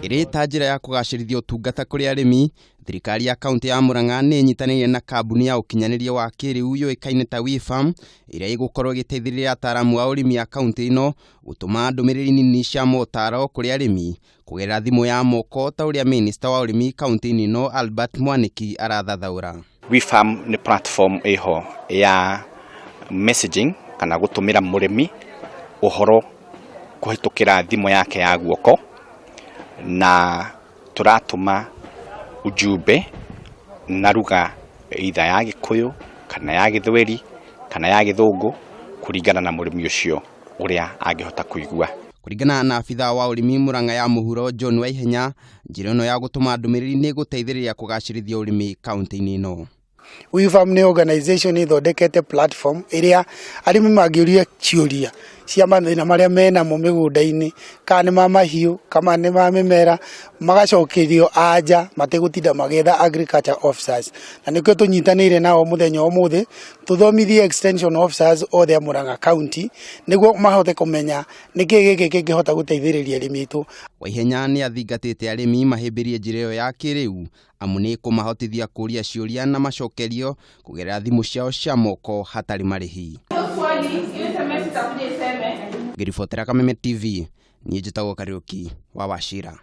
Ĩrĩ ta njĩra ya kũgacĩrithia ũtungata kũrĩ arĩmi, thirikari ya kaũntĩ ya Murang'a nĩ ĩnyitanĩire na kambuni ya ũkinyanĩria wa kĩrĩu yũĩkaine ta WeFarm, ĩrĩa ĩgũkorwo ĩgĩteithĩrĩria ataaramu a ũrĩmi a kaũntĩ ĩno gũtũma ndũmĩrĩri nini cia motaro kũrĩ arĩmi kũgerera thimũ ya moko ta ũrĩa minista wa ũrĩmi kaũntĩ-inĩ ĩno Albert Mwaniki arathathaũra. WeFarm nĩ platform ĩho ya messaging kana gũtũmĩra mũrĩmi ũhoro kũhĩtũkĩra thimũ yake ya guoko, na tũratũma ujumbe na lugha either ya Gĩkũyũ kana ya Gĩthweri kana ya Gĩthũngũ kũringana na mũrĩmi ũcio ũrĩa angĩhota kũigua. Kũringana na abithaa wa ũrĩmi Murang'a ya mũhuro John Waihenya, njĩra ĩno ya gũtũma ndũmĩrĩri nĩ ĩgũteithĩrĩria kũgacĩrithia ũrĩmi kaũntĩ-inĩ ĩno. WeFarm nĩ organization ĩthondekete platform ĩrĩa arĩmi mangĩũria ciũria cia mathĩna marĩa menamo mĩgũnda-inĩ, kana nĩ ma mahiũ, kana nĩ ma mĩmera, magacokerio anja mategũtinda magĩetha agriculture officers. Na nĩkĩo tũnyitanĩire nao mũthenya wa ũmũthĩ, tũthomithie extension officers othe a Murang'a County, nĩguo mahote kũmenya nĩkĩ gĩkĩ kĩngĩhota gũteithĩrĩria arĩmi aitũ. Waihenya nĩ athingatĩte arĩmi mahĩmbĩrie njĩra ĩyo ya kĩrĩu amu nĩ ĩkũmahotithia kũria ciũria na macokerio kũgerera thimũ ciao cia moko hatarĩ marĩhi. Ngĩribotera Kameme TV, niĩ njĩtagwo Kariũki wa Wachira.